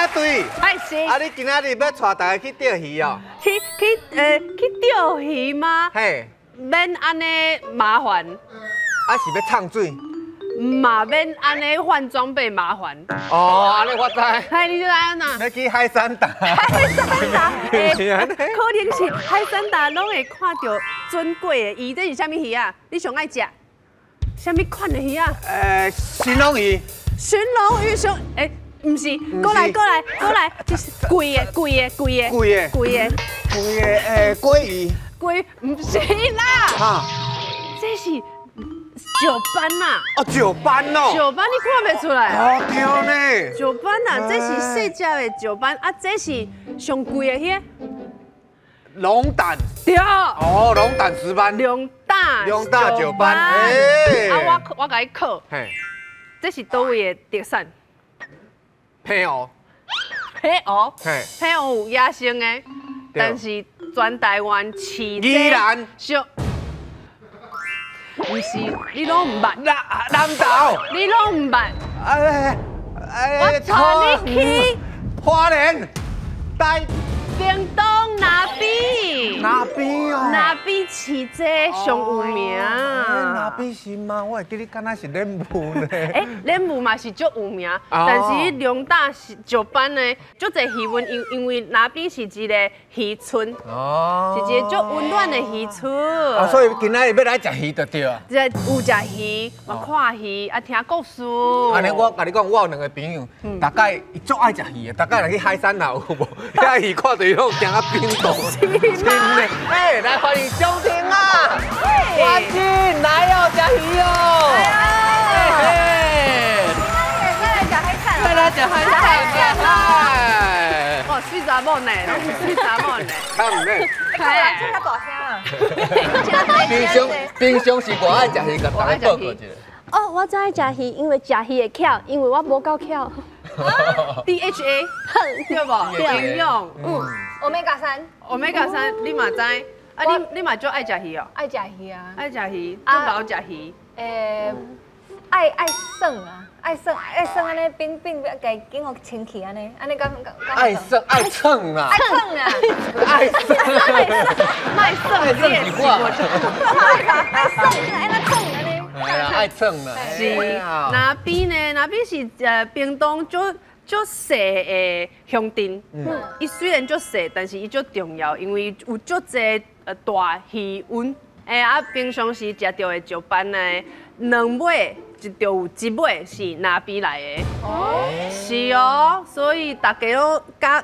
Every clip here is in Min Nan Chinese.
啊對，哎是。啊你今仔日欲帶大家去釣魚哦？去釣魚嗎？嘿，免按呢麻煩。啊是欲沖水？嘛免按呢換裝備麻煩。哦，按呢我知。嘿，你就按怎？欲去海山達。海山達，是按呢。可能是海山達攏會看著準過的魚，這是啥物魚啊？你上愛食？啥物款的魚啊？鱘龍魚。鱘龍魚上，欸，毋是，過來過來過來，這是貴的貴的貴的。貴的。貴的。貴的，欸，鮭魚。鮭，毋是啦。哈。這是石斑啊！哦，石斑哦。石斑你看袂出來？哦，對呢。石斑啊，這是細隻的石斑，啊，這是上貴的彼個。龍膽。對。哦，龍膽石斑。龍膽。龍膽石斑。欸。啊，我共你考。嘿。這是佗位的特產？澎湖。澎湖。嘿。澎湖有野生的，但是全台灣飼。宜蘭。小。毋是，你攏毋捌。南投。你攏毋捌。哎哎，我帶你去花蓮，台屏東那邊。那邊哦。那邊飼這上有名。那邊是嗎？我會記得敢若是蓮霧呢。欸，蓮霧嘛是足有名，但是龍膽是石斑呢，足濟魚塭，因為那邊是一個漁村，是一個足溫暖的漁村。啊，所以今仔日欲來食魚就對啊。這有食魚，嘛看魚，啊聽故事。按呢我共你講，我有兩个朋友，大概伊足愛食魚的，大概若去海產樓有無？遐魚看著伊攏驚啊冰凍。是嗎？欸，來歡迎中庭啊！歡迎來哦，食魚哦！嘿，來食海產，來食海產啦！哇，水查某呢，攏是水查某呢。較毋免。這較大聲啊！平常時偌愛食魚，共大家報告一下。哦，我最愛食魚，因為食魚會巧，因為我無夠巧。 DHA 對無？營養。嗯，Omega 3。 Omega 3，你嘛知？啊，你嘛足愛食魚哦？愛食魚啊！愛食魚，足𠢕食魚。欸，愛耍啊，愛耍愛耍按呢冰冰共緊予清氣按呢，按呢敢敢。愛耍愛耍啦！愛耍啦！愛耍。莫耍，你會是無？愛耍，按呢耍按呢。係啊，愛耍啦。是，那邊呢？那邊是屏東足足細的鄉鎮。伊雖然足細，但是伊足重要，因為有足濟大魚塭。欸啊，平常時食著的石斑呢，兩尾就有一尾是那邊來的。哦。是哦，所以大家攏佮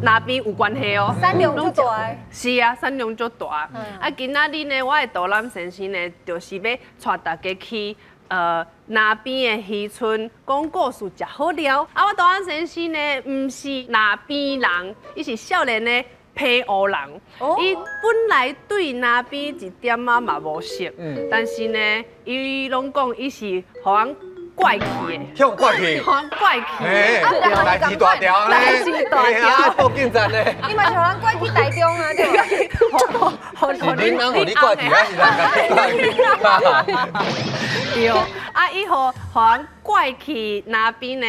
那邊有關係哦。產量足大。是啊，產量足大。啊，今仔日呢，我的導覽先生呢，就是欲帶大家去那邊的漁村講故事，食好料。啊，我導覽先生呢，毋是那邊人，伊是少年的澎湖人。伊本來對那邊一點仔嘛無熟，但是呢，伊攏講伊是予人拐去的，予拐去，予人拐去，代誌大條呢，代誌大條，報警站呢，你嘛是予人拐去台中啊？對。是恁翁予你拐去，還是人共你拐去？對，啊，伊予人拐去那邊呢？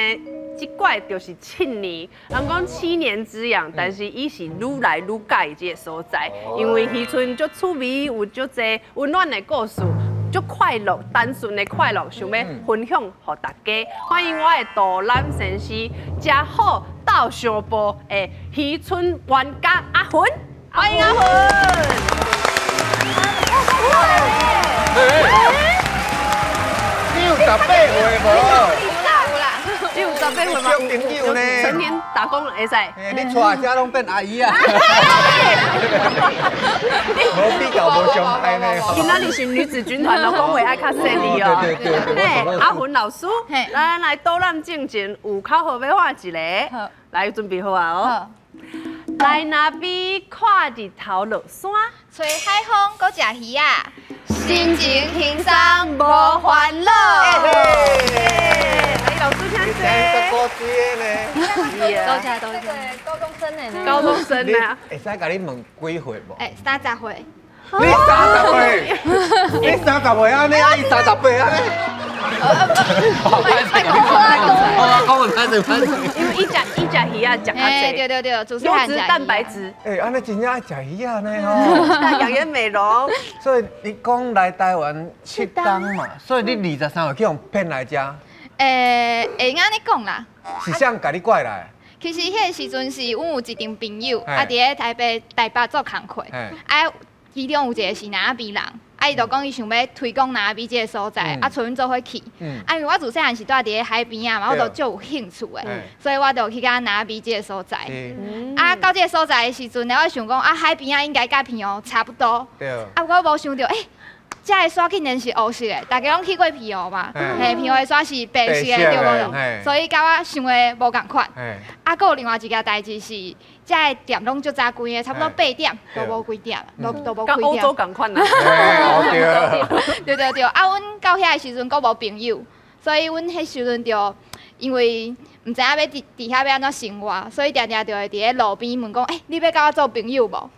這拐就是七年，人講七年之癢，但是伊是愈來愈佮意這个所在，因為漁村足趣味，有足濟溫暖的故事，足快樂，單純的快樂，想欲分享予大家。歡迎我的導覽先生，食好鬥相報的漁村玩家阿雲，歡迎阿雲。你有18歲無？你有18歲嗎？小朋友呢？成年打工會使。你帶遮攏變阿姨啊！無比較無傷害呢。今仔日是女子軍團，講話愛較細膩哦。對對對。阿雲老師，咱來導覽進前有口號欲喊一個，來準備好啊哦。來那邊看日頭落山，吹海風，閣食魚仔，心情輕鬆無煩惱。來，老師請坐。多謝多謝。高中生呢？高中生呢？會使共你問幾歲無？欸，30歲。你30歲？你30歲按呢？啊，伊38按呢？我講歹勢歹勢。因為伊食伊食魚仔食較濟，對對對，主優質蛋白質。欸，按呢真正愛食魚仔呢吼。養顏美容。所以你講來台灣七冬嘛，所以你23歲去予騙來遮。會按呢講啦。是誰共你拐來？其實彼個時陣是阮有一陣朋友，啊，佇咧台北台北做工課，啊，其中有一個是林仔邊人，啊，伊就講伊想欲推廣林仔邊這個所在，啊，帶阮做伙去。啊，因為我自細漢是住佇咧海邊仔嘛，我就足有興趣的，所以我就去到林仔邊這個所在。啊，到這個所在的時陣呢，我想講啊，海邊仔應該佮澎湖差不多。啊，我無想著，欸，這个沙竟然是烏色的，大家攏去過澎湖嘛？嘿，澎湖的沙是白色的，對無？所以佮我想的無仝款。啊，閣有另外一件代誌是，這个店攏足早關的，差不多8點都無幾點，都無開店。佮歐洲仝款啊！對對對，啊，阮到遐的時陣閣無朋友，所以阮彼時陣就因為毋知影欲佇遐欲按怎生活，所以定定就會佇咧路邊問講：欸，你欲佮我做朋友無？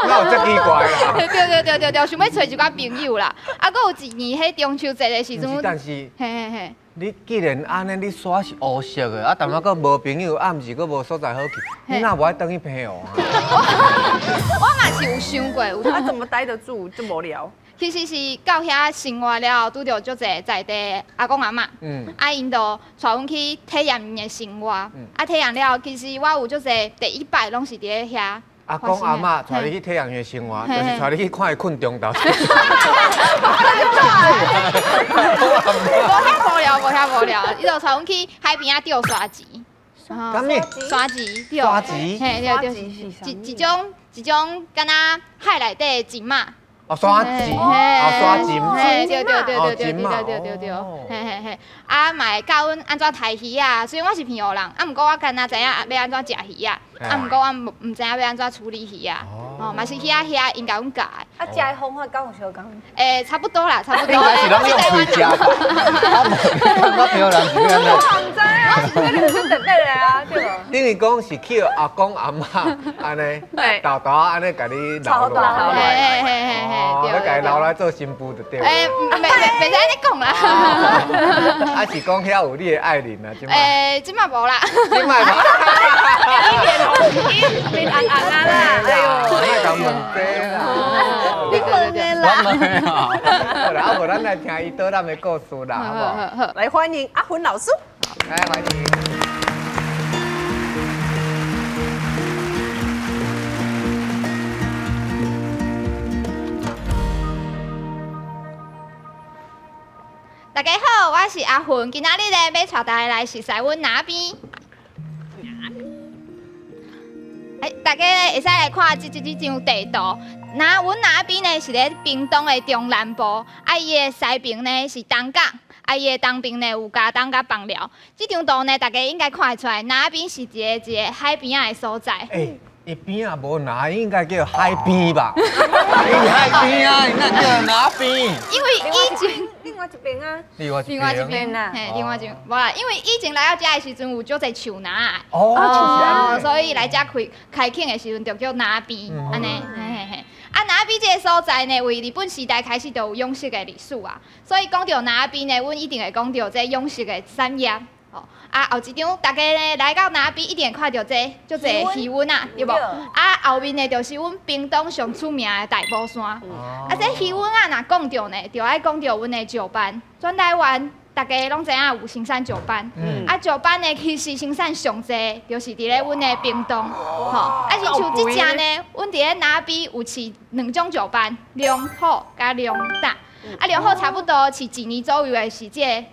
哪有這奇怪啦？對對對對對，想欲揣一寡朋友啦。啊，閣有一年彼中秋節的時陣，但是，嘿嘿嘿，你既然按呢，你沙是烏色的，啊，但仔閣無朋友，啊，毋是閣無所在好去，你哪無愛轉去澎湖啊？我嘛是有想過，有啊，怎麼待得住這無聊？其實是到遐生活了後，拄著足濟在地阿公阿嬤，啊，𪜶就帶阮去體驗𪜶的生活，啊，體驗了後，其實我有足濟第一擺攏是佇咧遐。阿公阿嬤帶你去體驗伊的生活，就是帶你去看伊睏中晝。無遐無聊，無遐無聊，伊就帶阮去海邊仔釣沙蜇。啥物？沙蜇，對。沙蜇。嘿，對對，一種敢若海內底的蜇仔。哦，沙蜇，哦，沙蜇，嘿，對對對對對對對對對，嘿嘿嘿，啊，嘛會教阮按怎刣魚仔，雖然我是澎湖人，啊，毋過我敢若知影欲按怎食魚仔，啊，毋過我毋知影欲按怎處理魚仔，哦，嘛是去遐遐𪜶共阮教的。啊，食的方法敢有相仝？欸，差不多啦，差不多。應該是攏用喙食。啊，無，我澎湖人是按怎？我毋知啊，我是這個就特別的啊，對無？等於講是去阿公阿嬤按呢，豆豆按呢共你留落來。嘿嘿嘿嘿。哦，你共伊留來做新婦就對了。欸，袂使按呢講啦。啊，是講遐有你的愛人啊，這擺。欸，這擺無啦。這擺無。伊面紅紅啊啦，哎呦，莫共問這啦。你問的啦。我問的哦。好啦，啊無咱來聽伊導覽的故事啦，好無？來歡迎阿芬老師。來歡迎。大家好，我是阿芬，今仔日咧欲帶大家來熟似阮林仔邊。欸，大家咧會使來看這張地圖。那阮林仔邊呢是咧屏東的中南部，啊，伊的西邊呢是東港，啊，伊的東邊呢有佳冬佮枋寮。這張圖呢，大家應該看會出來，林仔邊是一個海邊仔的所在。欸，伊邊仔無林，應該叫海邊吧？伊海邊啊，伊哪叫林仔邊？因為以前。另外一邊啊，另外一邊啦，嘿，另外一邊，無啦，因為以前來到遮的時陣有足濟樹林仔，哦，所以來遮開墾的時陣就叫林仔邊，按呢，嘿嘿嘿。啊，林仔邊這個所在呢，為日本時代開始就有養殖的歷史啊，所以講到林仔邊呢，阮一定會講到這養殖的產業。哦，啊，後一張大家呢來到林仔邊，一定會看著這足濟魚塭啊，對無？啊，後面呢就是阮屏東上出名的大埔山。啊，這魚塭啊，若講著呢，就愛講著阮的石斑。全台灣大家攏知影有生產石斑。啊，石斑呢，其實生產上濟，就是佇咧阮的屏東。吼，啊，親像這隻呢，阮佇咧林仔邊有飼兩種石斑，龍虎佮龍膽。啊，龍虎差不多飼一年左右的是這個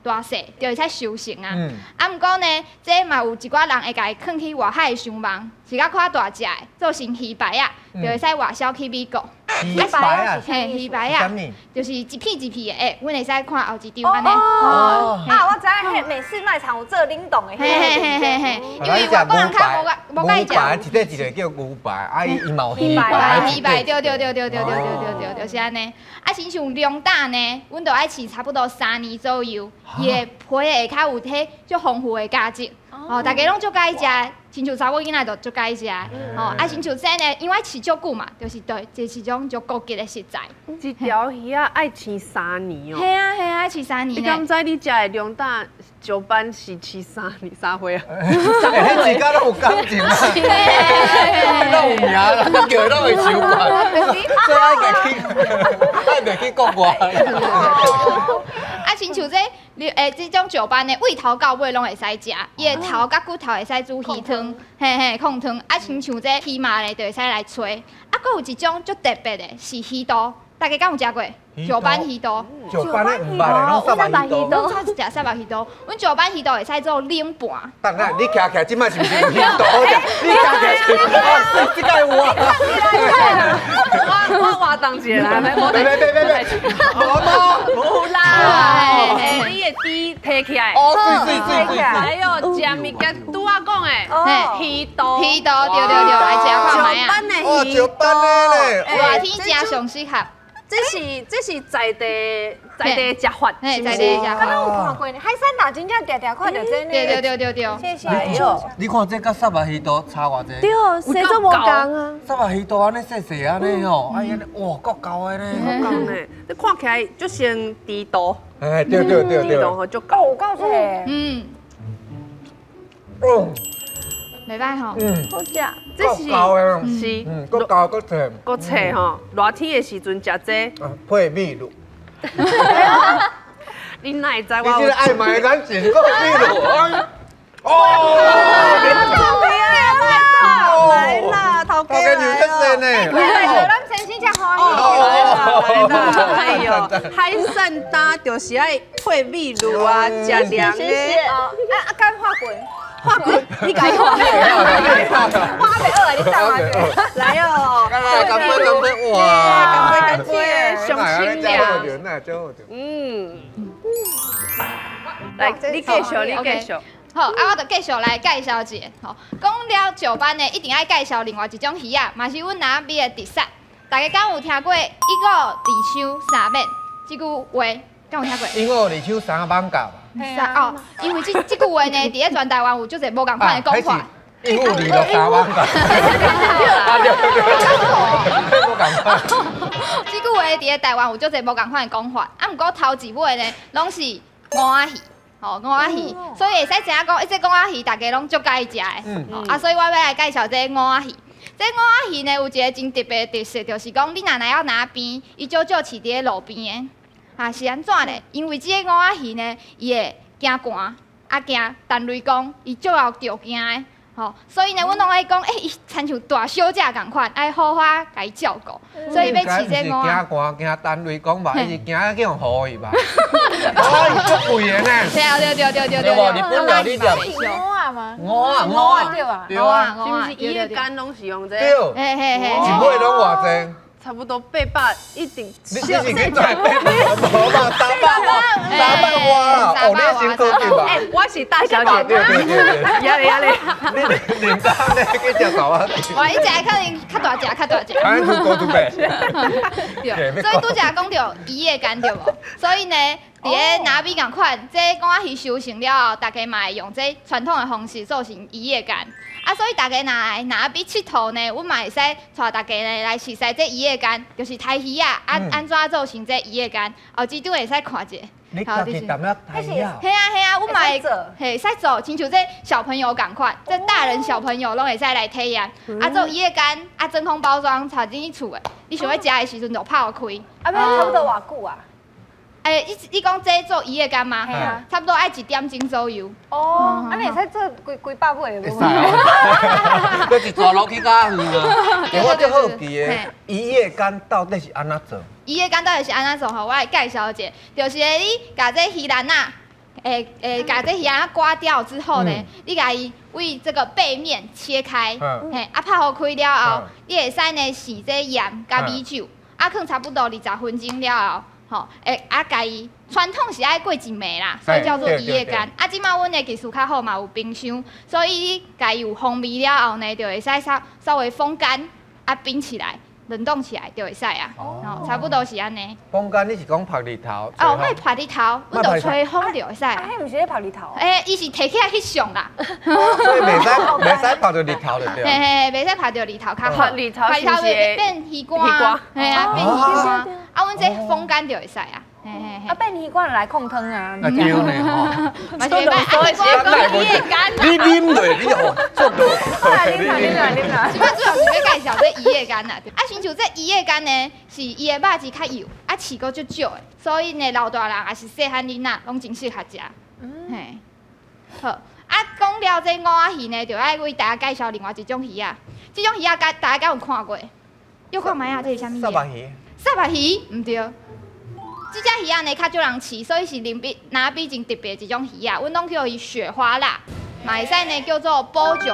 大細就會使收成啊！啊，毋過呢，這嘛有一寡人會共伊囥去外海上網，是較較大隻的，做成魚排仔，就會使外銷去美國。魚排仔，嘿，魚排仔，就是一片一片的，欸，阮會使看後一張按呢。哦，啊，我知影，彼美式賣場有做冷凍的。嘿嘿嘿嘿嘿，因為外國人較無無佮意食。牛排一塊一塊叫牛排，啊伊伊嘛有魚排。魚排，對對對對對對對對，就是按呢。啊，親像龍膽呢，阮就愛飼差不多3年左右，伊的皮會較有彼足豐富的價值。哦，大家攏足佮意食，親像查某囡仔就足佮意食的，吼啊，親像這呢，因為飼足久嘛，就是對，這是一種足高級的食材。一條魚仔愛飼3年哦。嘿啊嘿啊，愛飼三年。你敢知你食的龍膽石斑是飼3年3歲啊？欸，你自家攏有感情啊？攏有名啦，叫伊攏會習慣，所以愛袂去，愛袂去國外。啊，親像這，你欸，這種石斑呢，尾頭到尾攏會使食，伊的頭佮骨頭會使煮魚湯，嘿嘿，控湯。啊，親像這魚肉咧，就會使來炊。啊，閣有一種足特別的，是魚肚，大家敢有食過？石斑魚肚。石斑的毋捌的，攏虱目魚肚。阮早食虱目魚肚，阮石斑魚肚會使做冷盤。等下，你徛起來，這擺是毋是有魚肚好食？你徛起來是，啊，這個有啊。我活動一下啦，別別別別，無嗎？無啦，你的豬提起來。哦，水水水水。哎呦，食物件拄仔講的，魚肚，魚肚，對對對，來食看覓啊。哦，石斑的咧，熱天食上適合。這是在地食法，在地食法。敢若有看過呢？海產若真正定定看著這呢。對對對對對。謝謝。你看這佮虱目魚肚差偌濟？對，生做無仝啊。虱目魚肚按呢細細按呢吼，哎呀，哇，夠厚的呢。夠厚呢，你看起來就像豬肚。哎，對對對對。豬肚吼，足厚。夠夠嗯。哦。袂歹吼。嗯。好食。這是是，嗯，閣厚閣脆，閣脆吼。熱天的時陣食這，配米露。你哪會知我？你這個愛買的眼神，閣米露。哦。來啦，頭家來了。來，咱先生才歡喜。來啦，哎喲，海產擔就是愛配米露啊，食涼的。啊啊，敢畫滾。畫滾，你共伊畫。畫袂好啊，你等下。來哦，乾杯乾杯，哇！乾杯乾杯，上清涼。嗯。來，你繼續，你繼續。好，啊，我就繼續來介紹一下。吼，講了石斑呢，一定愛介紹另外一種魚仔，嘛是阮南邊的特產。大家敢有聽過“一五二搶三免”這句話？敢有聽過？一五二搶三艋舺。哦，因為這句話呢，佇咧全台灣有足濟無仝款的講法。一五二六三艋舺。啊對對對，無仝款。這句話佇咧台灣有足濟無仝款的講法，啊，毋過頭一尾呢，攏是吳仔魚。吼，吳仔魚，所以會使知影講，這吳仔魚大家攏足佮意食的。啊，所以我欲來介紹這吳仔魚。這吳仔魚呢，有一個真特別的特色，就是講你若來到南邊，伊少少飼佇咧路邊的。啊，是按怎咧？因為這個吳仔魚呢，伊會驚寒，啊驚陳雷公，伊足會著驚的，吼。所以呢，阮攏愛講，欸，伊親像大小姐仝款，愛好好共伊照顧。所以欲飼這吳仔。驚寒驚陳雷公吧，伊是驚去予雨去吧？哦，伊足貴的呢。對對對對對對。對無？日本料理店。吳仔嗎？吳仔吳仔對啊。對啊。是毋是伊的肝攏是用這個？對。嘿嘿嘿。一尾攏偌濟？差不多800，一定。你是去賺800？無吧，300外，300外啦！哦，你先高級吧？欸，我是大小姐。對對對對。壓咧壓咧。你恁家咧去食啥啊？哇，伊食的可能較大隻，較大隻。安尼高度白。對，所以拄才講著魚仔乾對無？所以呢，佇咧南邊仝款，這吳仔魚收成了後，大家嘛會用這傳統的方式做成魚仔乾。啊，所以大家若來南邊𨑨迌呢，阮嘛會使帶大家呢來試試這魚仔乾，就是刣魚仔，啊按怎做成這魚仔乾，後這張會使看一下。你家己淡仔刣魚仔？嘿啊嘿啊，阮嘛會嘿會使做，親像這小朋友仝款，這大人小朋友攏會使來體驗。啊，做魚仔乾，啊真空包裝，帶進去厝的，你想欲食的時陣就拍予開。啊，欲差不多偌久啊？欸，你講這做魚仔乾嗎？差不多愛1點鐘左右。哦，按呢會使做幾幾百尾無？會使哦。閣一逝落去較遠啊！欸，我足好奇的，魚仔乾到底是按怎做？魚仔乾到底是按怎做吼？我來介紹一下，就是你共這魚籃仔，欸，共這魚籃仔刮掉之後呢，你共伊為這個背面切開，嘿，啊拍予開了後，你會使呢豉這鹽佮米酒，啊囥差不多20分鐘了後。吼，會啊，共伊傳統是愛過一暝啦，所以叫做魚仔乾。啊，這擺阮的技術較好嘛，有冰箱，所以你共伊有風味了後呢，就會使稍稍微風乾，啊冰起來，冷凍起來就會使啊，哦，差不多是按呢。風乾你是講曝日頭？哦，莫曝日頭，阮就吹風就會使啊。彼毋是咧曝日頭？欸，伊是提起來翕相啦。所以袂使曝著日頭就對。嘿嘿，袂使曝著日頭較好。曝日頭是毋是變魚乾？嘿啊，變魚乾。啊，阮這風乾就會使啊。啊，變魚乾來控湯啊！啊對呢吼，嘛是袂歹，啊，魚乾你啉落，你就做落。啉啦啉啦啉啦！這擺主要是欲介紹這魚仔乾啦。啊，親像這魚仔乾呢，是伊的肉質較幼，啊刺閣足少的，所以呢，老大人抑是細漢囡仔，攏真適合食。嘿，好，啊，講了這五仔魚呢，就愛為大家介紹另外一種魚仔。這種魚仔，大家敢有看過？又看覓啊？這是啥物？虱目魚。虱目魚毋對。這隻魚仔呢，較少人飼，所以是林邊那邊真特別一種魚仔，阮攏叫伊雪花鱲，嘛會使呢叫做寶石鱸。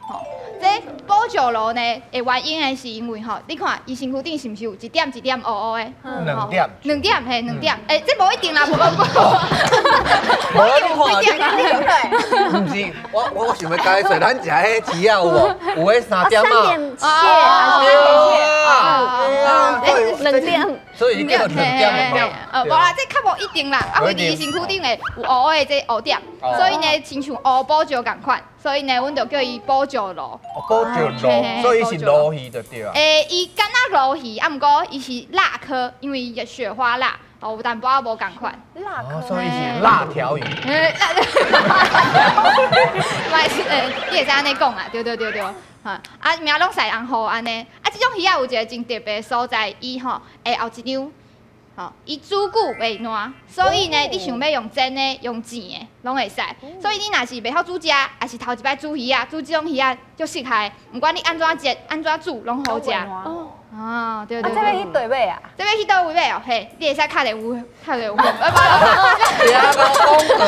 吼，這寶石鱸呢，的原因呢是因為吼，你看伊身軀頂是毋是有一點一點烏烏的？兩點。兩點嘿，兩點。欸，這無一定啦，無無無。無你看，毋是，我想欲解說，咱食彼翅仔有無？有彼三點仔。三點蟹，啊，兩點。所以叫兩點嘛。無啦，這較無一定啦。啊，為伊身軀頂的有烏烏的這烏點，所以呢，親像烏寶石仝款，所以呢，阮就叫伊寶石鱸。哦，寶石鱸，所以伊是鱸魚就對啊。欸，伊敢若鱸魚，啊，毋過伊是鱸科，因為伊雪花鱸，哦，有淡薄仔無仝款。鱸科，所以是辣條魚。欸，辣，嘛是，欸，你會使按呢講啊，對對對對。啊，名攏使紅號按呢。啊，這種魚仔有一個真特別的所在，伊吼會後一張，吼，伊煮久袂爛，所以呢，你想欲用煎的、用煎的，攏會使。所以你若是袂曉煮食，抑是頭一擺煮魚仔，煮這種魚仔足適合的。毋管你按怎煎、按怎煮，攏好食。哦，啊，對對對。啊，這欲去佗位買啊？這欲去佗位買哦？嘿，你會使敲電話，敲電話。聽講廣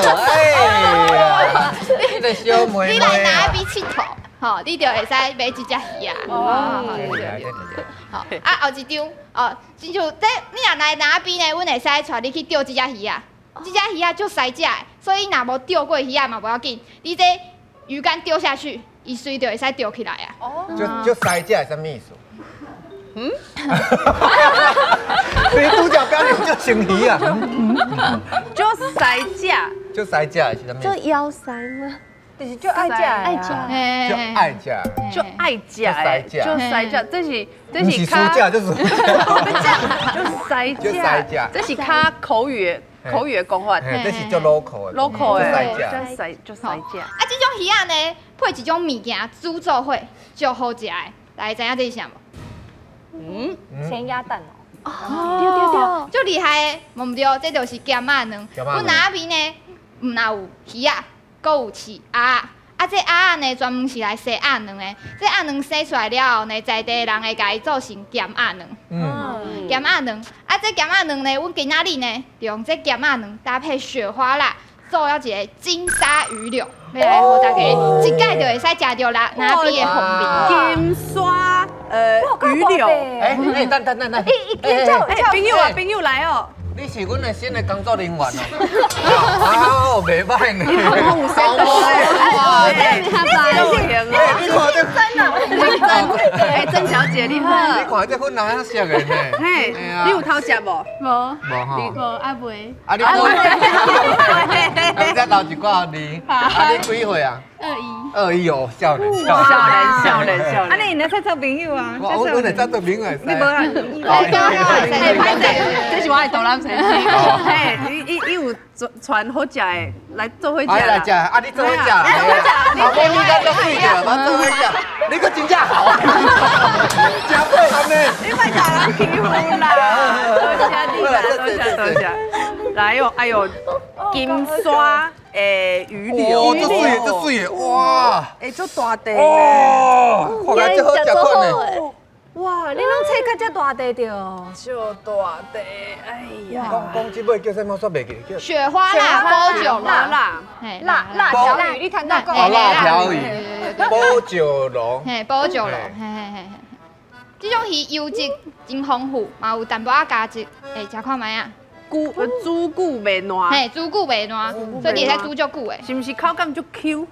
告，哎呀，你個小妹妹。你來哪邊𨑨迌？吼，你就會使買這隻魚仔。哦，對對對。好，啊，後一張哦，親像這，你若來哪邊呢？阮會使帶你去釣這隻魚仔。這隻魚仔足師食的，所以若無釣過魚仔嘛無要緊，你這魚竿丟下去，伊隨就會使釣起來啊。哦。足師食的啥物意思？嗯？你拄才表示足生魚啊？足師食。足師食的是啥物？足枵師嗎？就是足愛食，愛食，足愛食，足愛食，足師食，這是較，就是足師食，這是較口語口語的講法，這是足 local 的，local 的，足師足師食。啊，這種魚仔呢，配一種物件煮做伙，足好食的。來，知影這是啥無？嗯，鹹鴨蛋哦。哦，對對對，足厲害的，無毋對，這就是鹹仔卵。阮那邊呢，毋若有魚仔。閣有飼鴨，啊，這鴨仔呢專門是來生鴨卵的。這鴨卵生出來了後呢，在地人會共伊做成鹹鴨卵。嗯，鹹鴨卵，啊，這鹹鴨卵呢，阮今仔日呢，就用這鹹鴨卵搭配雪花蠟，做了一個金沙魚柳，欲來予大家一擺就會使食著啦，那邊的風味。金沙魚柳，欸，等等等等，欸，朋友啊，朋友來哦。你是阮的新的工作人員哦，哦，袂歹呢。哇，你看這真啊，哎，曾小姐你好。你看這粉紅色的呢？嘿，你有偷食無？無，無吼。無阿袂。啊你，你再留一寡予你。啊你幾歲啊？21。 21哦，少年，少年，少年，少年。啊你會使做朋友啊？我阮會使做朋友。你無啊？哎，歹勢，這是我的肚腩先生。嘿，伊有傳好食的來做伙食。來食，啊你做伙食。你做伙食，你做水著，我做伙食。你閣真正好。真配合呢。你莫共人欺負啦！多謝你啦，多謝多謝。來哦，哎呦，金沙的魚柳，哦，這水的，這水的，哇！欸，足大塊哦，看起來這好食款呢。哇，你攏切甲遮大塊著？足大塊，哎呀！講講這尾叫啥物？我煞袂記得。雪花蠟，寶石鱸，辣辣條魚，你聽到講？哦，辣條魚，寶石鱸，嘿，寶石鱸，嘿嘿嘿。這種魚油脂真豐富，嘛有淡薄仔膠質，會食看覓啊？久煮久袂爛，嘿，煮久袂爛，所以你會使煮足久的。是毋是口感足 Q？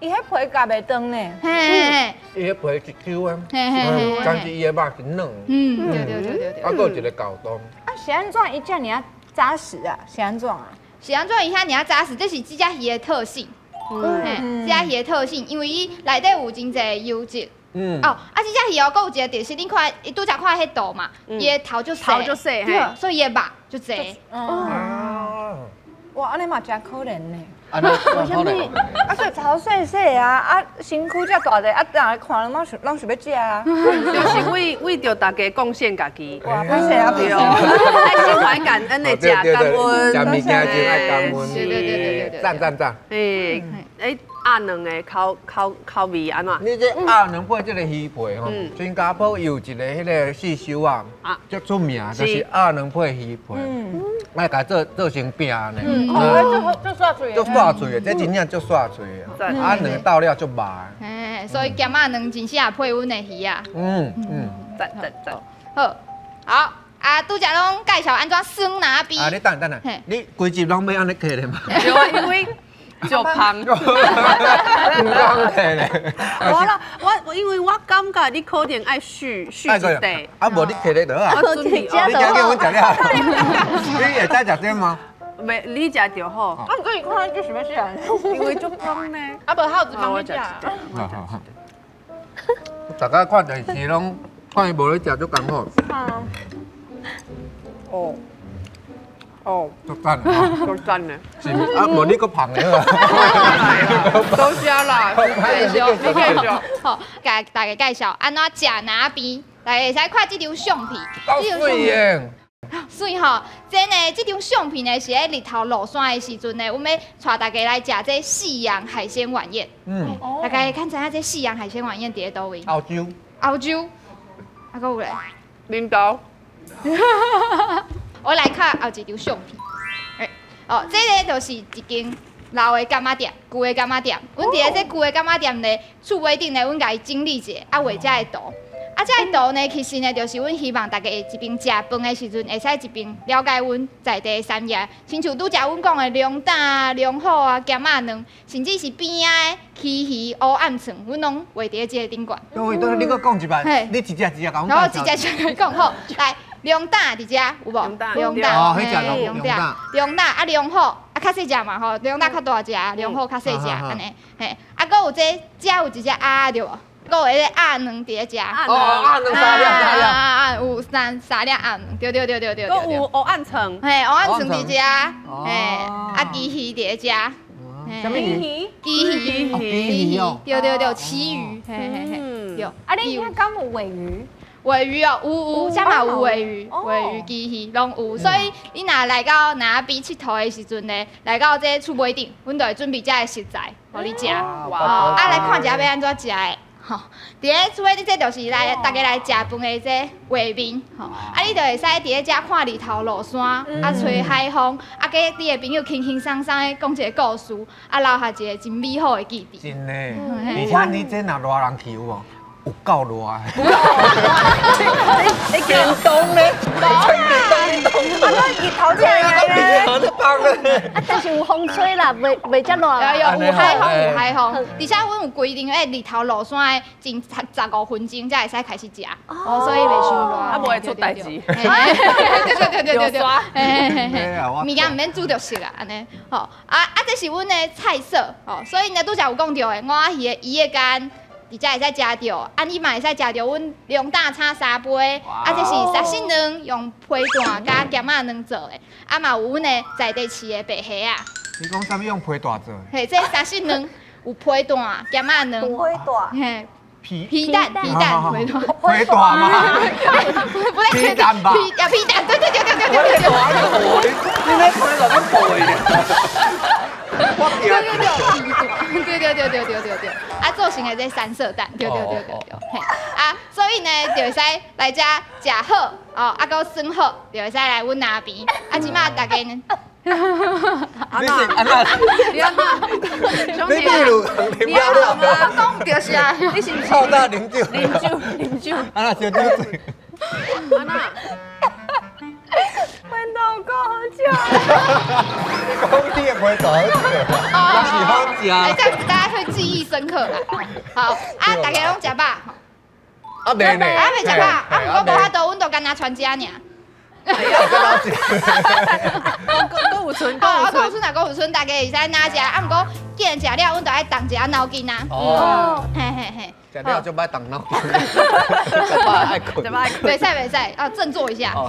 伊彼皮咬袂斷呢。嘿，伊彼皮是 Q 的，嘿嘿嘿，但是伊的肉是嫩。嗯，對對對對對。啊，閣有一個厚度。啊，是按怎伊遮爾仔紮實啊？是按怎啊？是按怎伊遐爾仔紮實？這是這隻魚的特性。嗯，這隻魚的特性，因為伊內底有真濟油脂。嗯。哦，啊，這隻魚哦，閣有一個特色，恁看，伊拄才看彼圖嘛，伊的頭足細，頭足細，對，所以伊的肉足濟。哦。哇，按呢嘛真可憐呢。按呢可憐。啊，所以頭細細啊，啊，身軀遮大隻，啊，人來看攏想攏想欲食啊。就是為為著大家貢獻家己。哇，歹勢啊，對。愛心懷感恩的食感恩。食物件就愛感恩。對對對對對。讚讚讚。欸，欸，鴨卵的口口口味按怎？你這鴨卵配這個魚皮吼，新加坡有一个彼个四修啊，足出名，就是鴨卵配魚皮，愛共做做成餅呢。哦，足煞喙。足煞喙的，這真正足煞喙的。啊，卵斗了足肉的。嘿，所以鹹仔卵真正配阮的魚仔。嗯嗯。讚讚讚。好，好。啊，拄才攏介紹按怎耍蜊仔邊。啊，你等等下，你規集攏欲按呢摕咧嘛？對啊，因為足芳。唔講摕咧。無啦，我因為我感覺你可能愛續續一塊。啊，無你摕咧就好啊。我你驚叫阮食了？你會使食這嗎？袂，你食就好。啊，毋過伊看就是欲食，因為足芳呢。啊，無耗子幫你食。好好好。大家看電視攏看伊無咧食足艱苦。哦，哦，足讚，足讚呢。是啊，無你閣胖咧啊。多謝啦，繼續，繼續。好，共大家介紹按怎食蜊仔邊，大家會使看這張相片。夠媠的。媠吼，這呢，這張相片呢是佇日頭落山的時陣呢，阮欲帶大家來食這夕陽海鮮晚宴。嗯，大家敢知影這夕陽海鮮晚宴佇咧佗位？澳洲。澳洲。啊，閣有咧？恁兜。我來看後一張相片。欸，哦，這个就是一間老的柑仔店，舊的柑仔店。阮佇咧這舊的柑仔店咧，厝尾頂咧，阮共伊整理一下，啊，畫這个圖。啊，這个圖呢，其實呢，就是阮希望大家一邊食飯的時陣，會使一邊了解阮在地的產業，親像拄才阮講的龍膽啊、龍虎啊、鹹仔卵，甚至是邊仔的旗魚、烏鵪鶉，阮攏畫佇咧這个頂懸。對對，你閣講一擺，你一隻一隻共阮然後一隻一隻講好，來龍膽佇遮有無？龍膽，哦，彼隻龍膽，龍膽啊，龍虎啊，較細隻嘛吼，龍膽較大隻，龍虎較細隻按呢，嘿，啊，閣有這遮有一隻鴨對無？閣有彼个鴨卵佇咧遮。哦，鴨卵三粒，三粒。啊有三三粒鴨卵，對對對對對。閣有烏鵪鶉。嘿，烏鵪鶉佇遮，嘿，啊，旗魚佇咧遮。啥物魚？旗魚，旗魚哦。對對對，旗魚，嘿嘿嘿，對。啊，恁遐敢有鮪魚？鮪魚哦，有有，遮嘛有鮪魚，鮪魚、旗魚攏有，所以你若來到蜊仔邊𨑨迌的時陣呢，來到這厝尾頂，阮就會準備遮个食材，予你食。哦，啊，來看一下欲按怎食的。吼，佇咧厝尾頂，這就是來大家來食飯的這畫面。吼，啊，你就會使佇咧遮看日頭落山，啊，吹海風，啊，佮你的朋友輕輕鬆鬆的講一个故事，啊，留下一个真美好的記憶。真的，而且你這若熱人去有無？有夠熱的。你你電動咧？無啦，啊，日頭這樣咧。啊，但是有風吹啦，袂袂遮熱。有有海風，有海風。而且阮有規定，欸，日頭落山的前15分鐘才會使開始食，哦，所以袂傷熱。啊，無會出代誌。對對對對對對。嘿嘿嘿。物件毋免煮著熟啊，按呢。吼，啊啊，這是阮的菜色，吼，所以呢，拄才有講著的，吳仔魚的魚仔乾。佇遮會使食著，啊，你嘛會使食著阮龍膽炒沙杯，啊，這是沙西卵用皮蛋佮鹹仔卵做的，啊，嘛有阮的在地飼的白蝦仔。你講啥物用皮蛋做的？嘿，這沙西卵有皮蛋、鹹仔卵。皮蛋。嘿。皮皮蛋皮蛋皮蛋。皮蛋嘛。不對，皮蛋吧。皮啊皮蛋，對對對對對對對。你咧皮蛋咁背的。對對對，對對對對對對對，啊，做成的這三色蛋，對對對對對，嘿，啊，所以呢，就會使來遮食好，哦，啊，閣耍好，就會使來阮那邊，啊，這馬大家呢？你是按怎？你按怎？你比如啉了了，我講毋著是啊，你是毋是？臭大啉酒，啉酒，啉酒，按怎燒酒醉？按怎？阮老公好笑。讲你的皮大好食，那是好食。哎，这样子大家会记忆深刻啦。好啊，大家拢食饱。啊未呢？啊未食饱，啊毋过无法度，阮就干焦賰食尔。阁有賰，阁有賰啊，阁有賰，大家会使拿食。啊，毋过既然食了，阮就爱动一下脑筋啊。哦。嘿嘿嘿。食了就爱动脑筋，食饱爱睏。袂使袂使，啊振作一下。哦，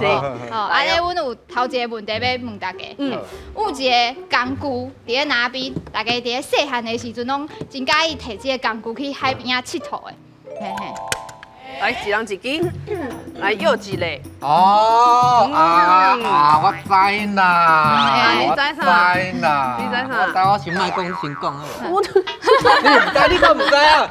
按呢，阮有头一个问题欲问大家。嗯。有一个工具伫咧南边，大家伫咧细汉的时阵拢真佮意提这个工具去海边仔𨑨迌的。嘿嘿。来，一人一支，来又一个。哦啊啊！我知啦，你知啥？知啦，你知啥？我知，我先莫讲，先讲好。我，你毋知，你阁毋知啊？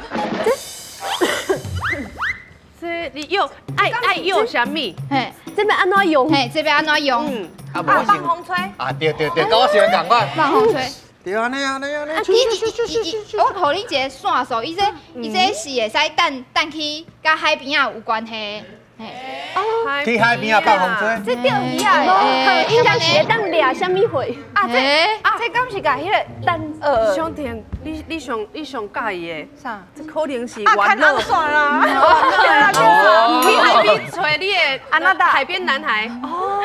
这你又爱爱用啥物？嘿，这欲按怎用？嘿，这欲按怎用？啊，放风吹。啊，对对对，佮我想仝款。放风吹。对啊，按呢按呢。啊，伊，我予你一个线索，伊这伊这是会使等等去佮海边仔有关系。哦。去海边仔放风吹。这钓鱼仔，应该是会当掠啥物货？啊，这啊，这敢是共彼个等小婷，你上你上佮意的啥？这可能是玩乐。算啦。去海边揣你的安那达海边男孩。哦。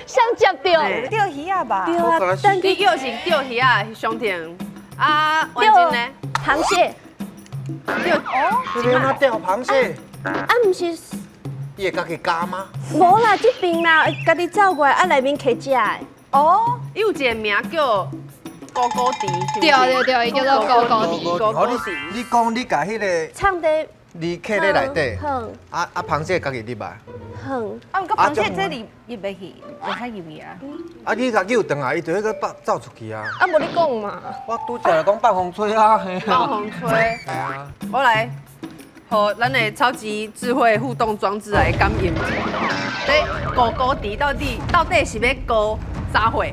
上接钓钓鱼仔吧？对啊，但你又是钓鱼仔，上婷啊，婉珍呢？螃蟹。钓哦，这边哪钓螃蟹？啊，毋是。伊会家己咬吗？无啦，这边啦，家己走过来，啊，内面揢食的。哦，伊有一个名叫高高迪。对对对，伊叫做高高迪。高高迪。你讲你共彼个藏伫离客咧内底，啊啊，螃蟹家己入来。好。啊，毋过螃蟹这里入袂去，袂使入去啊。啊，你共救转来，伊就彼个跑走出去啊。啊，无你讲嘛。我拄才来讲放风吹啊。放风吹。我来。予咱的超级智慧互动装置来感应一下，这高高迪到底到底是欲高啥货？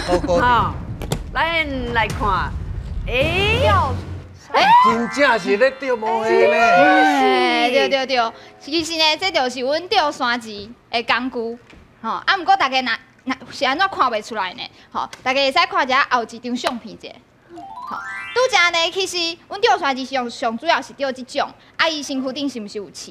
高高迪。咱来看，哎，真正是咧钓毛虾呢。对对对，其实呢，这就是阮钓山蜑的工具，吼。啊，毋过大家若若是按怎看袂出来呢？吼，大家会使看一下后一张相片者。吼，拄才呢，其实阮钓山蜑上上主要是钓这种，啊，伊身躯顶是毋是有刺？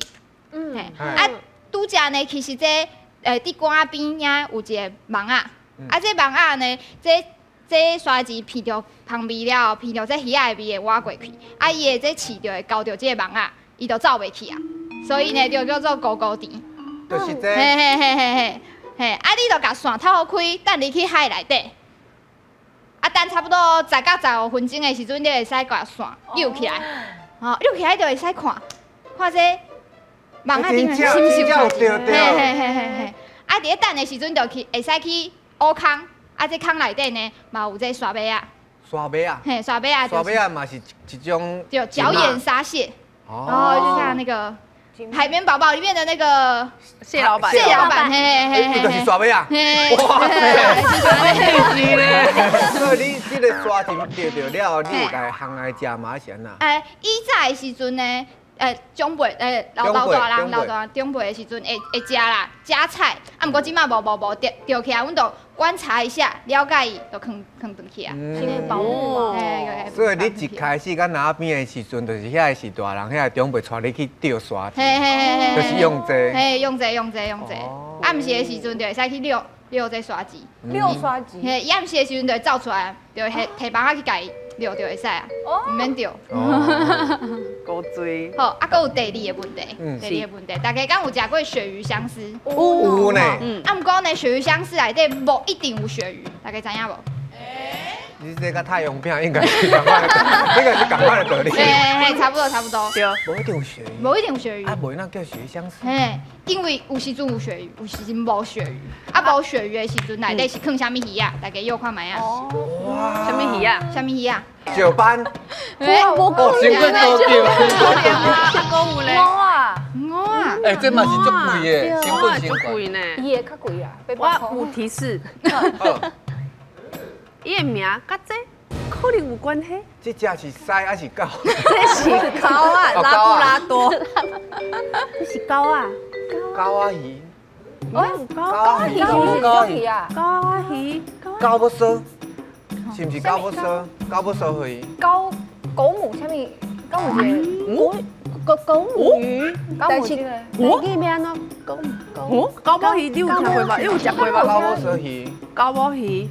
嗯，啊，拄才呢，其实这伫竿仔边遐有一个网仔，啊，这网仔呢，这这沙蜑闻著芳味了后，闻著这鱼仔的味会倚过去，啊，伊的这刺就会勾著这个网仔，伊就走袂去啊，所以呢，就叫做勾勾甜。就是这。嘿嘿嘿嘿嘿，嘿，啊，你就共线透予开，等你去海内底。啊，等差不多10到15分钟的时阵，你会使共线扭起来，吼，扭起来就会使看，看这网仔顶是毋是有沙蜑？嘿嘿嘿嘿嘿。啊，伫咧等的时阵，就去会使去挖空，啊，这空内底呢，嘛有这沙尾仔。沙尾仔。嘿，沙尾仔。沙尾仔嘛是一种。就角眼沙蟹。哦，就像那个。海绵宝宝里面的那个蟹老板，蟹老板，嘿嘿嘿，就是沙尾仔，哇塞，是咧。所以你这个沙蜑钓著了，你会共烘来食吗？是按怎？哎，以早的时阵呢，长辈，老老大人、老大长辈的时阵会会食啦，加菜。啊，毋过这马无无无钓钓起来，阮就观察一下，了解伊，就囥囥转去啊。先保护。所以你一开始佮南边的时阵，就是遐个是大人，遐个长辈带你去钓沙蜑，就是用这。嘿，用这用这用这。暗时的时阵就会使去遛遛这沙蜑。遛沙蜑。嘿，暗时的时阵就会走出来，就会提网仔去共伊遛就会使啊，毋免钓。古锥。好，啊，阁有第二个问题，第二个问题，大家敢有食过鳕鱼香丝？有呢。啊，毋过呢，鳕鱼香丝内底无一定有鳕鱼，大家知影无？你这个太阳饼应该是仝款的，应该是仝款的道理。嘿嘿，差不多差不多。对。无一定有鳕鱼。无一定有鳕鱼。啊，无那叫鳕鱼香丝。嘿，因为有时阵有鳕鱼，有时阵无鳕鱼。啊，无鳕鱼的时阵，内底是囥啥物鱼仔？大家约看觅啊。哇。啥物鱼仔？啥物鱼仔？石斑。哇，无可能。啊，阁有咧。蚵仔。蚵仔。欸，这嘛是足贵的，成本足贵呢。伊会较贵啊。我有提示。伊的名佮这可能有关系。这只是狮还是狗？这是狗仔，拉布拉多。这是狗仔。狗仔鱼。哦，狗仔鱼是狗鱼啊。狗仔鱼，狗仔狗母烧，是毋是狗母烧？狗母烧鱼。狗狗母啥物？狗母一狗狗狗母鱼，个？狗母这个？台语要按怎狗狗？狗母鱼你有听过无？你有食过无？狗母烧鱼。狗母鱼。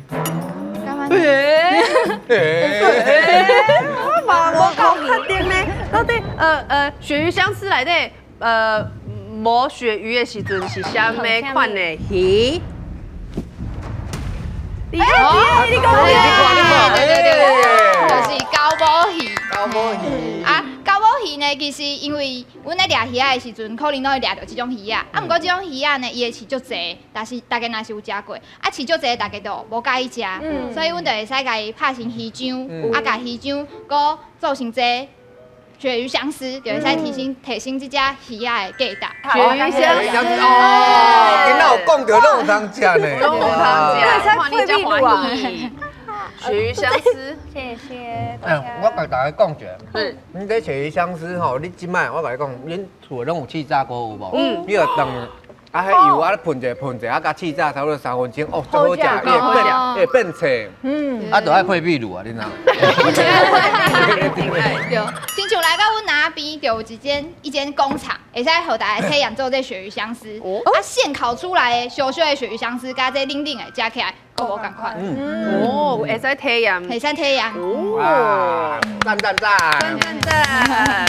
我嘛无够确定呢，到底鳕鱼香丝内底无鳕鱼的时阵是啥物款的鱼？你你你讲你看你看，对对对，就是狗母鱼。狗母鱼。啊，狗母鱼呢，其实因为阮咧掠鱼仔的时阵，可能拢会掠著这种鱼仔。啊，毋过这种鱼仔呢，伊会饲足济，但是大家若是有食过，啊饲足济，大家就无佮意食，所以阮就会使共伊拍成鱼浆，啊，共鱼浆阁做成这鳕鱼香丝，就会使提升提升这只鱼仔的价值。鳕鱼香丝哦，今仔有讲著拢有通食呢，拢有通食，看你遮欢喜。鳕鱼香丝，谢谢。哎，我共大家讲一下，你这鳕鱼香丝吼，你这摆我共你讲，恁厝拢有气炸锅有无？嗯，你就当啊，彼油啊，喷者喷者，啊，共气炸差不多3分钟，哦，足好食，伊会变会变脆。嗯，啊，就爱配秘鲁啊，你知？对，亲像来到阮那边，就有一间工厂，会使予大家体验做这鳕鱼香丝。啊，现烤出来的烧烧的鳕鱼香丝，佮这冷冷的食起来，阁无仝款。哦，会使体验，会使体验。哦，赞赞赞！赞赞！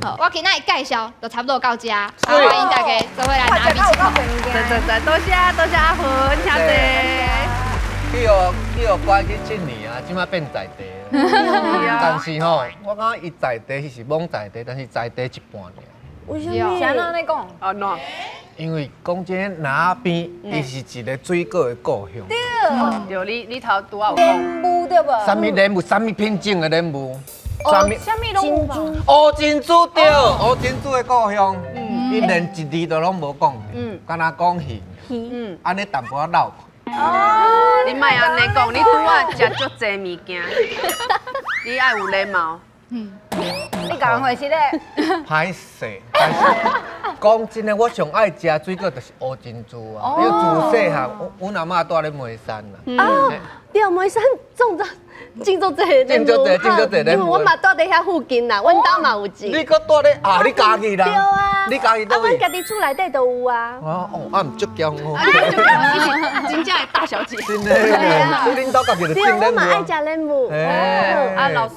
好，我今仔日介绍就差不多到遮，欢迎大家做伙来那边𨑨迌。赞赞赞！多谢多谢阿芬，请坐。去予拐去7年啊，这摆变在地。但是吼，我感觉伊在地是罔在地，但是在地一半尔。为什么？是按怎呢讲？啊喏，因为讲真，那边伊是一个水果的故乡。对。对，你头拄仔有讲。莲雾对无？啥物莲雾？啥物品种的莲雾？啥物？啥物拢有吧？乌珍珠对，乌珍珠的故乡。伊连一字都拢无讲。敢若讲鱼。按呢淡薄仔漏。哦，你莫按呢讲，你拄仔食足济物件，你爱有礼貌。你共人回事咧？歹势，但是讲真的，我上爱食水果就是乌珍珠啊。因为自细汉，阮阿嬷住咧梅山啦。哦，对，梅山种着种足济，种足济，种足济。因为我嘛住伫遐附近啦，阮兜嘛有种。你阁住咧啊？你家己啦？对啊。你家己佗位？啊，阮家己厝内底都有啊。哦哦，啊，毋足强哦。你是真正的大小姐。真的，你恁兜家己就种莲雾。我嘛爱食莲雾。啊，老师。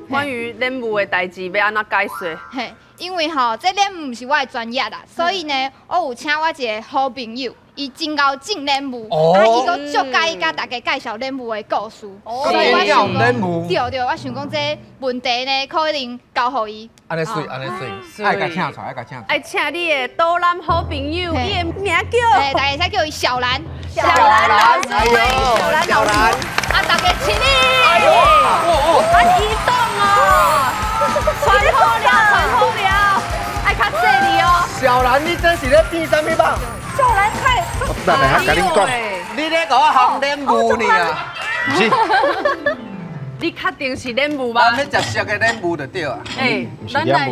关于莲雾的代志欲按怎解说？嘿，因为吼，这莲雾毋是我的专业啦，所以呢，我有请我一个好朋友，伊真𠢕种莲雾，啊，伊阁足佮意共大家介绍莲雾的故事。所以我想讲，对对，我想讲这问题呢，可能交予伊。按呢媠，按呢媠，爱共请出来，爱共请出来。爱请你的导览好朋友，伊的名叫，大家会使叫伊小兰。小兰老师，小兰老师。啊，大家起立。哎呦，啊，移动哦，传好了，传好了，爱较细腻哦。小兰，你这是咧变啥物吧？小兰太，我等下共恁讲，你咧共我烘莲雾呢？毋是，你确定是莲雾吗？咱欲食熟的莲雾就对啊。哎，咱来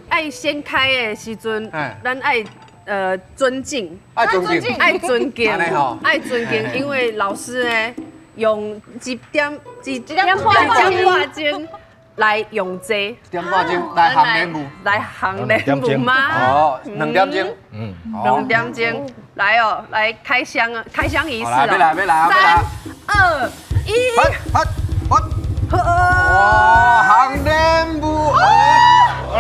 爱先开的时阵，咱爱尊敬，爱尊敬，爱尊敬，爱尊敬，因为老师呢用一点半钟来用这，一点半钟来烘莲雾，来烘莲雾吗？哦，2点钟，嗯，2点钟，来哦，来开箱啊，开箱仪式哦，来来来来，3、2、1，好，好，哇，烘莲雾，哎，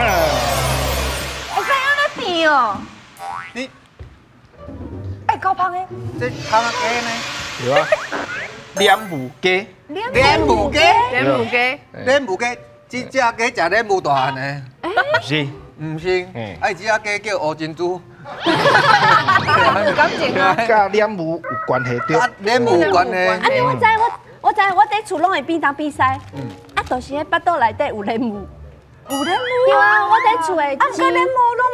怎样咧变哦？你，哎，够芳的，这烘鸡呢？对啊。莲雾鸡，莲雾鸡，莲雾鸡，莲雾鸡，这只鸡食莲雾大汉的，毋是，毋是，哎，这只鸡叫乌珍珠，有感情啊，佮莲雾有关系对，莲雾有关系。啊，我知，我知，我伫厝拢会变东变西，啊，就是彼腹肚内底有莲雾，有莲雾，对啊，我伫厝的，啊，毋过莲雾拢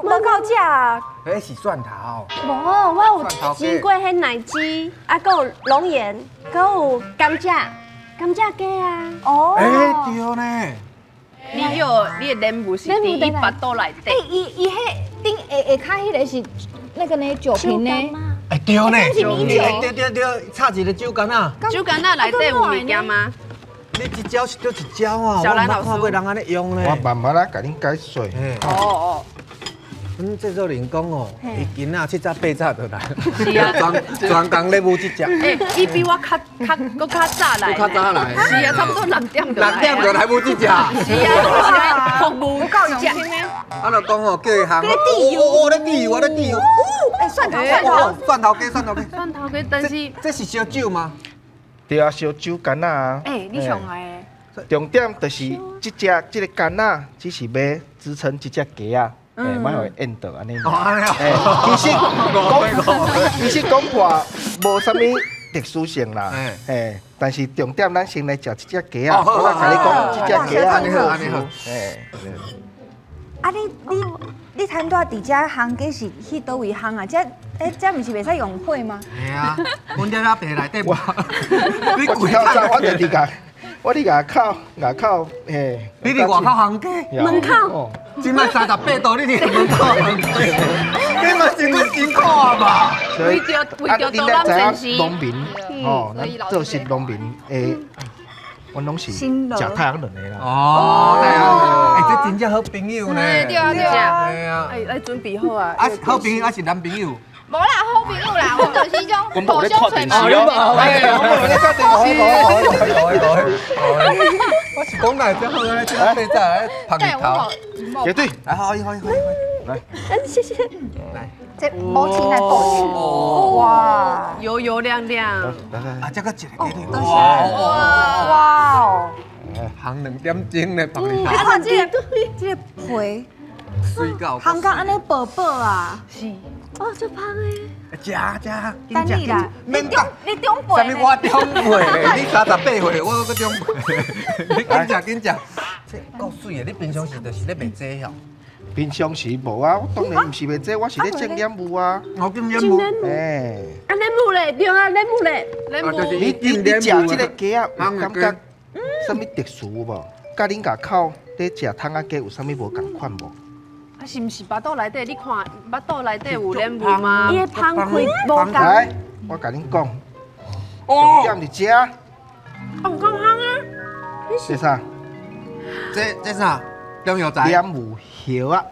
无够食啊。彼是蒜头。无，我有煎过彼奶鸡，啊，阁有龙眼，阁有甘蔗，甘蔗鸡啊。哦。哎，对呢。你有你的莲雾是伫伊腹肚内底。哎，伊彼顶下下跤彼个是那个呢酒瓶呢？哎對呢，對對對，差一個酒矸仔。酒矸仔內底有物件嗎？你一招是對一招啊，我毋捌看過人按呢用呢。我慢慢仔共恁解說。哦哦。阮制作人講哦，伊囡仔七早八早就來，是啊，專工咧舞這隻。欸，伊比我較較閣較早來。較早來。是啊，差不多6點就來。6點就來舞這隻。是啊，服務夠用心的。啊，就講哦，叫伊烘。咧滴油。哦，咧滴油，咧滴油。哦，欸，蒜頭蒜頭。蒜頭雞，蒜頭雞。蒜頭雞，但是這是燒酒嗎？對啊，燒酒柑仔啊。欸，你上來的。重點就是這隻這个柑仔，只是欲支撐這隻雞仔。欸，莫予伊淹倒按呢。其實講，其實講破無啥物特殊性啦。欸，但是重點咱先來食這隻雞仔。我共你講，這隻雞仔。按呢好，按呢好。欸。啊，你攤拄仔佇遮烘雞是去佗位烘啊？這欸，這毋是袂使用火嗎？係啊，阮這阿伯內底無。你規早我就佇共，我佇外口，外口嘿。你佇外口烘雞？門口。這擺38度，你佇門口烘雞，你嘛真辛苦啊吧？所以，為著多人知影農民吼，咱做事農民的，阮攏是食太陽卵的啦。哦，對啊，欸，這真正好朋友呢。對啊對啊。對啊。哎，來準備好啊。啊，好朋友還是男朋友？無啦，好朋友啦，我就是彼種互相揣哦，我無咧看電視。我是講來這好咧，這八早來捧日頭。絕對。來，好，好，好，來。謝謝。來。這母親來報哇，油油亮亮。啊，這個一個雞腿。哇哇哦！烘2點鐘咧，捧日頭。你看這个這个皮，水到。烘甲按呢薄薄啊。是。哦，這香的。食食，等你啦，免等，你長輩。啥物我長輩？你38歲，我閣長輩。你緊食緊食，這夠媠的。你平常時就是咧賣這吼？平常時無啊，我當然毋是賣這，我是咧種蓮霧啊。我種蓮霧。欸。啊，蓮霧咧，對啊，蓮霧咧。蓮霧。你食這个雞仔有感覺啥物特殊無？佮恁外口咧食窗仔雞有啥物無仝款無？啊，是毋是腹肚內底？你看腹肚內底有蓮霧嗎？伊的芳開無仝。來，我共恁講，重點佇遮。哦，毋講香啊！這啥？這啥？中藥材。蓮霧葉仔。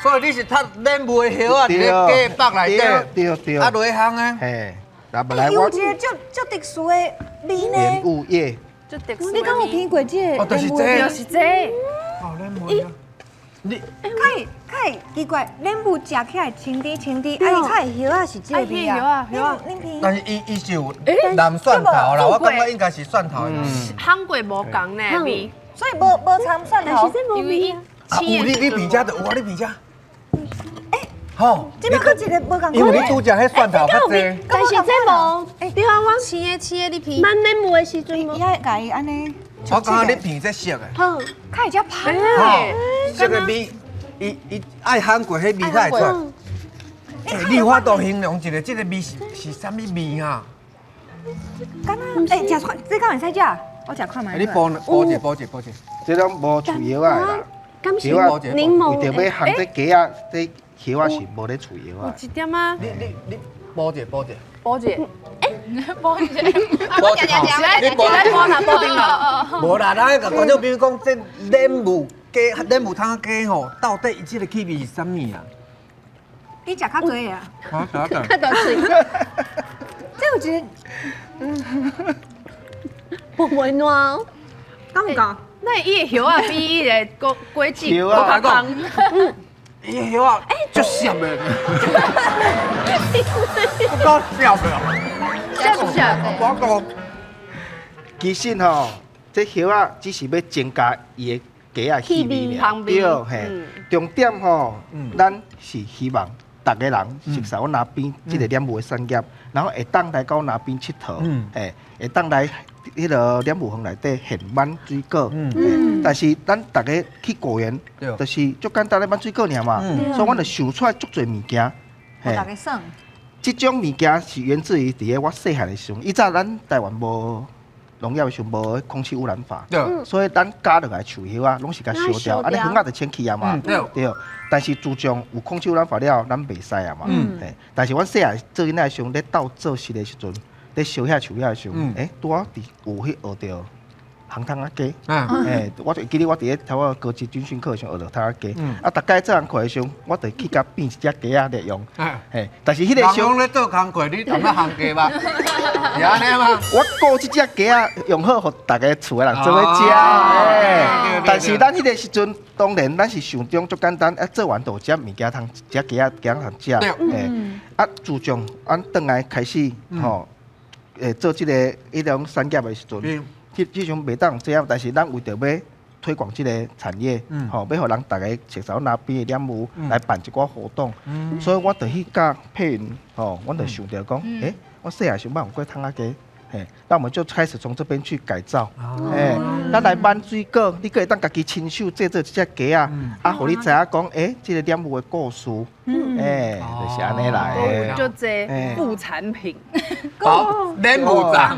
所以你是讀蓮霧的葉仔，佇咧雞腹內底。對對。啊，落去烘的。嘿，來來我。有一个足特殊的味呢。蓮霧葉。足特殊。你敢有聽過這个？哦，就是這。就是這。哦，蓮霧。你較會奇怪，蓮霧食起來清甜清甜，啊伊較會葉仔是這个味啊。葉仔，但是伊是有蓝蒜頭啦，我感覺應該是蒜頭。烘過無仝呢味，所以無摻蒜頭。因為啊，有你鼻遮就有啊，你鼻遮。欸，吼，這擺閣一个無仝。因為你拄食彼蒜頭較濟。但是這無，對啊，我青的青的你鼻。蠻蓮霧的時陣無。伊愛共伊按呢。我感覺你鼻這色的。好，較會遮芳。這个味，伊愛烘過，彼味才會出來。你有法度形容一下，這个味是啥物味啊？敢若欸，食看，這敢會使食？我食看覓。你補補者補者補者，這攏無厝藥仔的啦。敢是檸檬。為著欲烘這雞仔，這葉仔是無咧厝藥仔。有一點啊。你補者補者。補者。欸，補者。補者。你補來補哪補丁啦？無啦，咱共觀眾朋友講，這蓮霧雞、蓮霧窗仔雞吼，到底伊這个氣味是啥物啊？你食較濟啊？好，較大喙。這有一个，無袂烂，敢有講？那伊的葉仔比伊的果果子閣較芳。伊的葉仔足涩的，夠涩的。涩不涩？我講，其實吼，這葉仔只是欲增加伊的雞仔氣味爾，對嘿。重點吼，咱是希望逐个人熟悉阮那邊這个蓮霧的產業，然後會當來到那邊𨑨迌，嘿，會當來彼个蓮霧園內底現挽水果。但是咱逐个去果園，就是足簡單咧挽水果爾嘛，所以阮就想出來足濟物件。予大家耍。這種物件是源自於佇咧我細漢的時陣，以前咱台灣無農农业的时候无空气污染法，所以咱加落来树叶啊，拢是共烧掉，按呢园仔就清气啊嘛，对。但是自从有空气污染法了，咱袂使啊嘛，但是阮细汉做囡仔的时阵，咧斗做事的时阵，咧烧遐树叶的时阵，拄好伫有去学著烘窗仔鸡，我就会记得我伫咧头仔高级军训课的时阵学著窗仔鸡，啊，逐摆做工课的时阵，我就去共变一只鸡仔来用，嘿，但是彼个时阵咧做工课，你踮咧烘鸡吧？是按呢吗？我顾这只鸡仔用好，予逐家厝的人做伙食，但是咱彼个时阵，当然咱是想中足简单，啊，做完就有只物件通，只鸡仔鸡仔通食，啊，自从阮转来开始吼，做这个彼种产业的时阵。这种袂当这样，但是咱为著欲推广这个产业，吼，欲予人逐家熟悉那边的莲雾来办一寡活动，所以我就去佮佩云，吼，阮就想著讲，我细汉时捌用过窗仔鸡，嘿，那我们就开始从这边去改造，嘿，咱来挽水果，你阁会当家己亲手制作一只鸡仔，啊，予你知影讲，这个莲雾的故事，就是按呢来的。就这副产品，好，莲雾粽，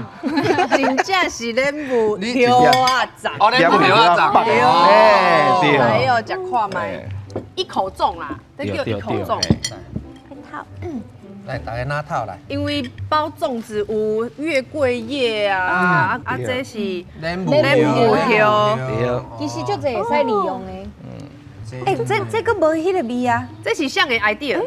真正是莲雾叶仔粽，哦，莲雾叶仔粽，对，来哦，食看觅，一口粽啦，这叫一口粽。来，大家拿套来。因为包粽子有月桂叶啊，啊，这是莲雾叶，其实就这会使利用的。这阁无彼个味啊，这是啥个 idea？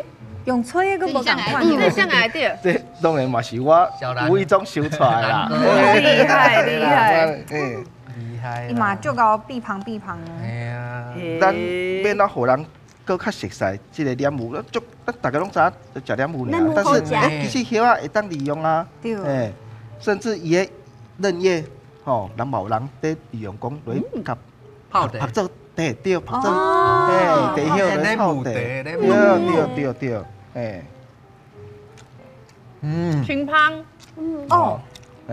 用吹的阁无仝款。这啥个 idea？这当然嘛是我无意中想出来啦。厉害厉害，厉害。伊嘛足𠢕变芳变芳的。嘿啊。咱欲怎予人阁较熟悉这个莲雾，足咱逐家拢知影食莲雾尔，但是其实叶仔会当利用啊，甚至伊的嫩叶，吼，人嘛有人伫利用讲来共泡茶，泡做茶，对，泡做，茶叶来泡茶，对对对对，清芳，哦，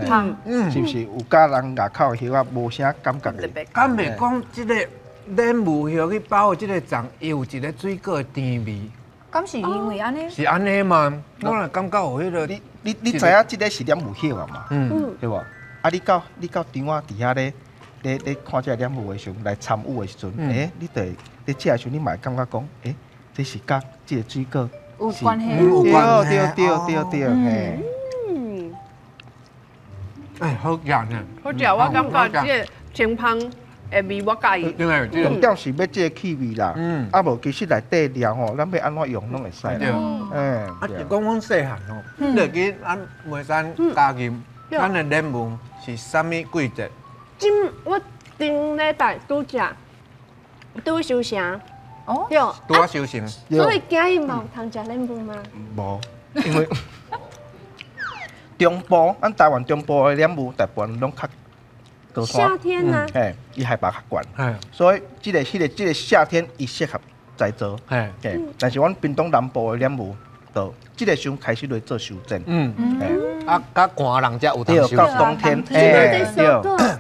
芳，是毋是有佮人外口的叶仔无啥感觉的？敢袂讲这个莲雾叶去包的这个粽，伊有一个水果的甜味。敢是因为按呢？是按呢吗？我若感觉有彼个，你知影这个是莲雾叶啊嘛？对无？啊，你到场仔伫遐咧，咧看这个莲雾的时阵，来参与的时阵，你就你食的时阵，你嘛会感觉讲，这是佮这个水果有关系，有关系，对对对对，嘿。好食呢！好食，我感觉这个清芳的味我佮意。重点是欲这个气味啦，啊无其实内底料吼，咱欲按怎用拢会使啦。啊，是讲阮细汉吼，你会记咱梅山嘉义，咱的莲雾是啥物季节？今我顶礼拜拄食，拄收成。哦，对，拄仔收成。所以今日嘛有通食莲雾吗？无，因为中部，咱台湾中部的莲雾大部分拢较高山。夏天啊，伊海拔较悬，所以这个夏天伊适合栽植。但是阮屏东南部的莲雾，就这个时阵开始来做修剪。啊，较寒人才有通修。对，到冬天，对，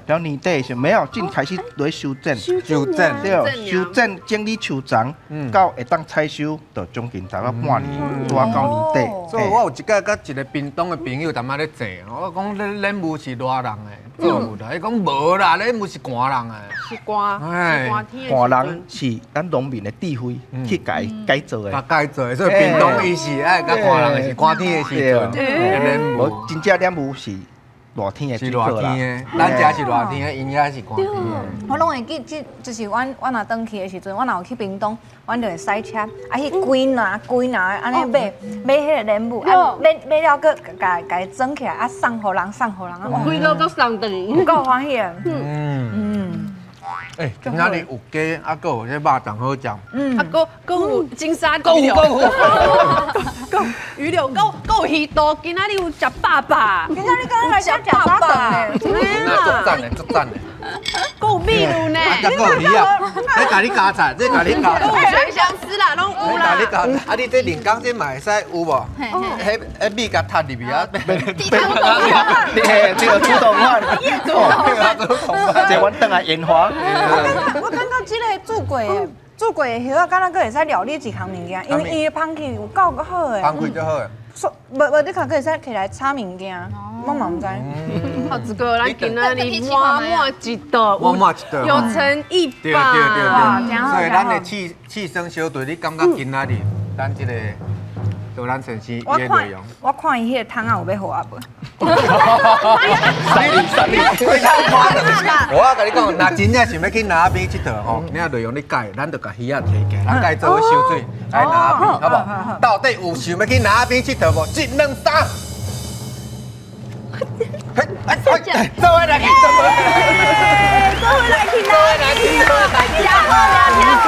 然后年底是没有进开始来修剪。修剪，对，修剪整理树丛，到会当采收，就将近大概半年，拄仔到年底。所以我有一摆佮一个屏东的朋友踮遐咧坐，我讲咧莲雾是热人的做物啦，伊讲无啦，莲雾是寒人的。是寒，是寒天。寒人是咱农民的智慧去改改造的。改造的，所以屏东伊是爱佮寒人的是寒天的时阵。莲雾。真正莲雾是热天的水果啦，咱遮是热天的，𪜶遐是寒天的。我拢会记，这就是阮若转去的时阵，我若有去屏东，阮就会驶车，啊去规篮规篮按呢买买彼个莲雾，啊买买了阁共共伊装起来，啊送予人送予人，啊规路阁送转去，有够欢喜的。今仔日有鸡，啊，阁有这肉粽好食。啊，阁有金沙鱼柳，阁鱼柳，阁有鱼肚。今仔日有食饱饱。今仔日敢若来食饱饱呢？足赞的，足赞的。阁有米露呢。啊，阁有鱼啊！这共你加菜，这共你加菜。水相思啦，拢有啦。共你加，啊，你这人工这嘛会使有无？彼米共踢入去啊！对，这个主动饭。这阮转来研发。我感觉这个煮过的，煮过的叶仔，敢若阁会使料理一项物件，因为伊的香气有够好的。香气足好的。说无无，你看，可会使提来炒物件，我嘛毋知。好，这个咱今仔日满满一道，满满一道，有诚意吧？对对对对。所以咱的刺刺身小队，你感觉今仔日咱这个杜兰先生伊的内容？我看伊彼个汤仔有欲予我无？我共你讲，若真正想欲去南边𨑨迌吼，你若内容你改，咱就共鱼仔提起来，咱共伊做伙收水来南边，好无？到底有想欲去南边𨑨迌无？一、两、三。嘿，哎，做伙来去，做伙来，做伙来去南边，吃好了，吃好。